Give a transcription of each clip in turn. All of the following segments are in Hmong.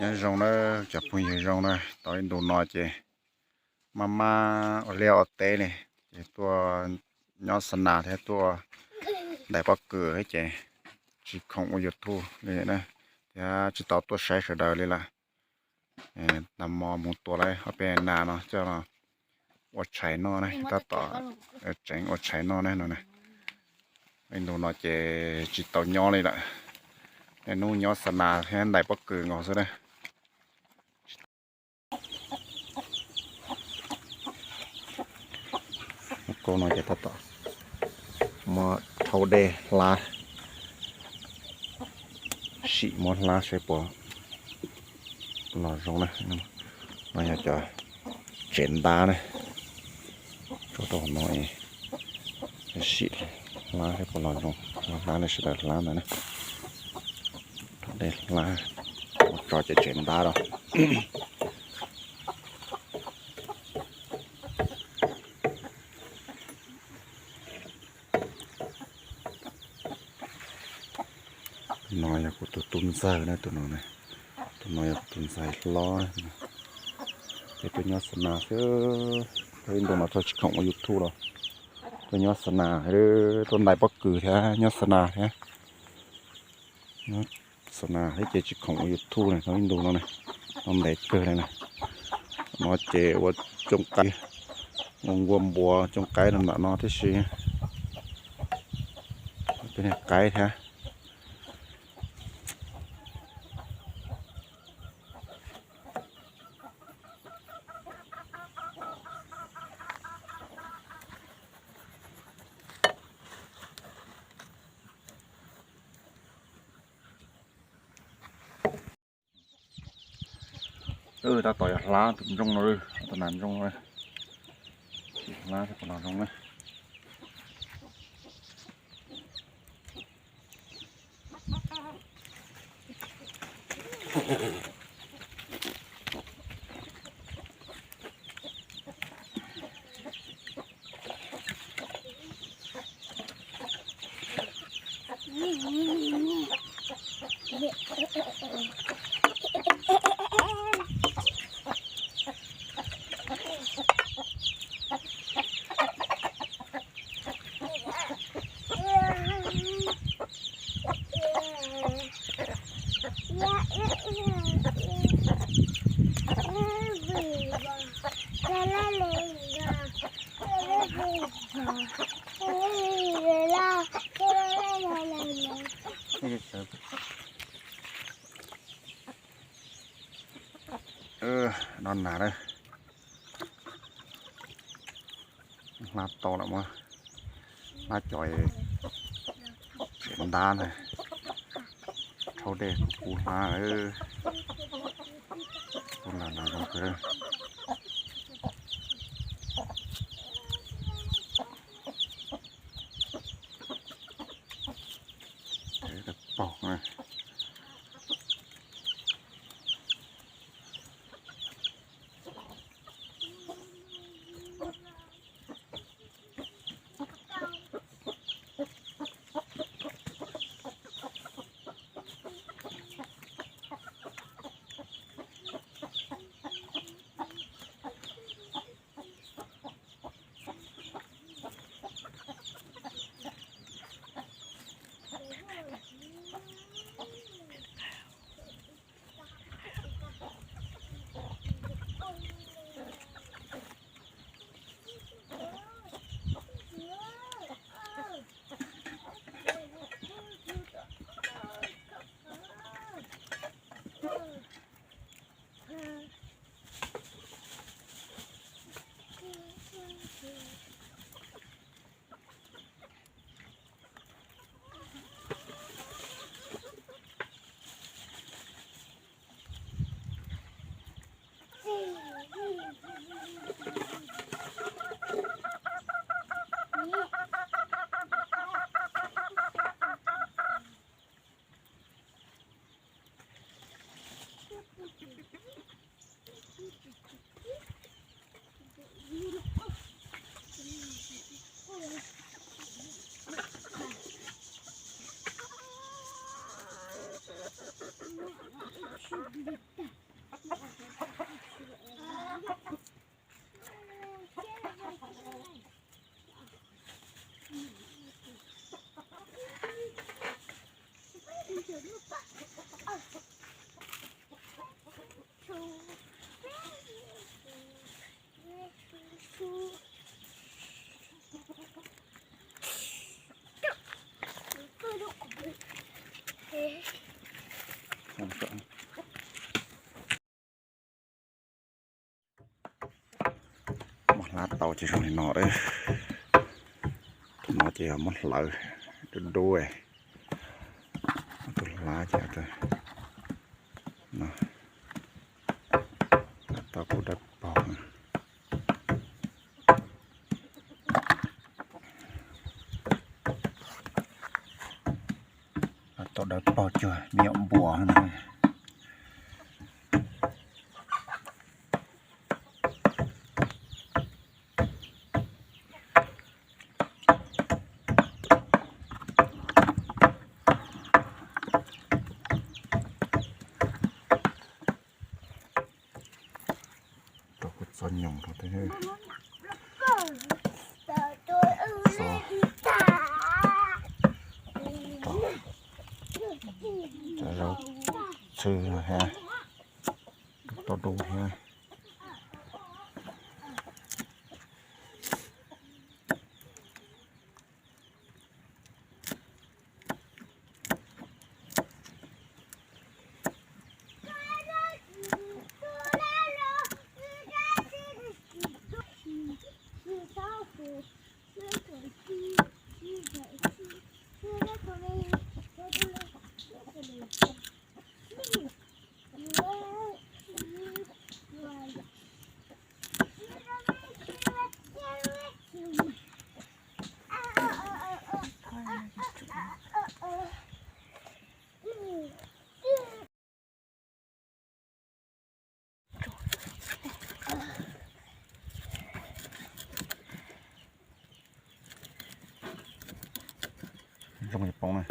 Nyob zoo na, cov phooj ywg zoo na, tau ib ntu no ces maj maj ua liaj ua teb li, ces tuaj nyob xa nas thiab tuaj ntais pob kws thiab ces tsis khoom ua YouTube li na, thiab tsis tau tuaj saib sawv daws li lawm. Nag hmo mus tua lawm ob peb nas no coj los ua tshais noj na, tab tom tseev ua tshais noj na no. Ib ntu no ces tsis tau nyob li lawm, niaj hnub nyob xa nas thiab ntais pob kws nkaus xwb na. Kauj no ces tab tom muab rhaub dej hlab, sim muab hlab saib puas los zoo na. No yog cov tsev ntab na, tso rau hauv no es sim hlab saib puas los zoo, hlab li sawv daws hlab ntawd na. Rhaub dej hlab, tso cov tsev ntab rau. No yog kuv tus tub ntxawg na, tus no, tus no yog kuv tus ntxhais hlob. Ces tuaj nyob xa nas xwb, tau ib ntu no tsis khoom ua YouTube los tuaj nyob xa nas, tuaj ntais pob kws thiab nyob xa nas thiab. Nyob xa nas thiab ces tsis khoom ua YouTube li, tau ib ntu no na, no ntev kawg li na. No ces ua cooj qaib, ua nkuaj npua cooj qaib rau ntawm no tib si. Cov niag qaib thiab. Tab tom yog hlab tus ntsooj no, tus nas ntsooj no, hlab thiab puas los zoo na. No nas lawm, hlab tau lawm, muab hlab cov tsev ntab na, rhaub dej kub kub hlab, kub hlab no zoo kawg. Paug na. Muab hlab tau ces zoo li no. Tus no ces yog muab hlawv dub dub. Tus hlab ces tau kuj dawb paug. Tau dawb paug cuag me nyuam npua no. Rau kuv txhob nyoos rau thiab. Txhob, cov zaub txhwb thiab, tau dub thiab. Zoo li poob na.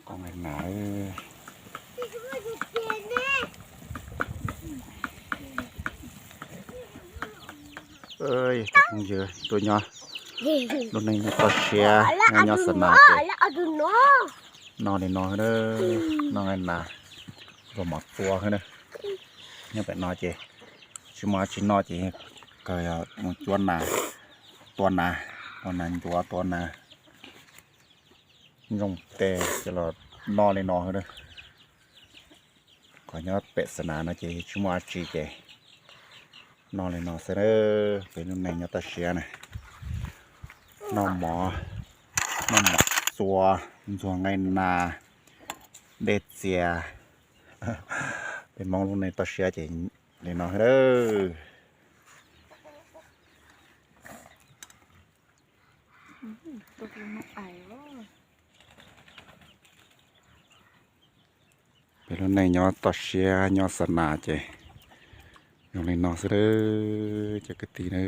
Qoob na. Cov phooj ywg, tuaj nyob lub neej nyob toj siab, nyob nyob xa nas ces noj li no, noj nqaij nas, nrog mov txua xwb na. Nyob pem no ces tsis muaj dab tsi noj ces kawg yog mus cuab nas, tua nas, tua nas ncuav, tua nas ntsoog tes ces los noj li no xwb na. Qhov nyob pem xa nas no ces tsis muaj dab tsi ces noj li no xwb na. Peb lub neej nyob toj siab na, noj mov, noj mov txua, ntxuag nqaij nas, dej txias. Peb Hmoob lub neej toj siab ces li no xwb na. Peb lub neej nyob toj siab nyob xa nas ces zoo li no xwb, cov kwv tij na.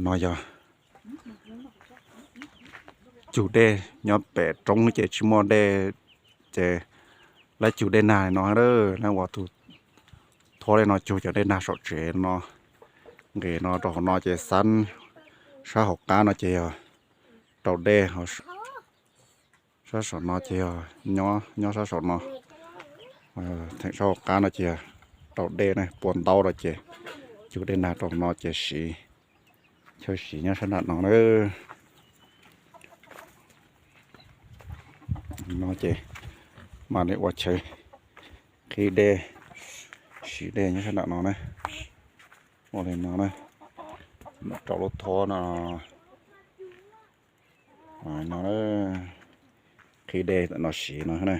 No yog cug dej nyob pem roob ces tsis muaj dej ces lawv cug dej nag li no, lawv ua tus thuab li no cug cov dej nag saum tsev no. Nqis no rau hauv no ces xab, sab hauv qab no ces yog rau dej, sab saum no ces yog nyob, nyob sab saum no. Theem sab hauv qab no ces yog rau dej na, pua ntaub no ces cug dej nag rau no ces siv, chaw siv nyob sab nram no na. No ces mam li ua chaw qhib dej, siv dej nyob sab nram no na. Ua li no na, rau lub thuab no, no, qhib dej no siv no na.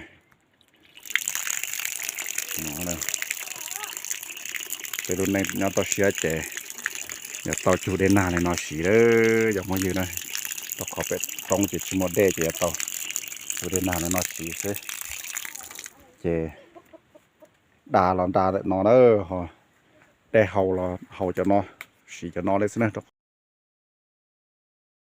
Peb lub neej nyob toj siab ces yuav tau cug dej nag li no siv lawm cov phooj ywg na. Rau qhov pem roob ces tsis muaj dej ces yuav tau cug dej nag li no siv xwb. Ces da los da ntawm no na, ho dej haus los haus cov no, siv cov no li xwb na.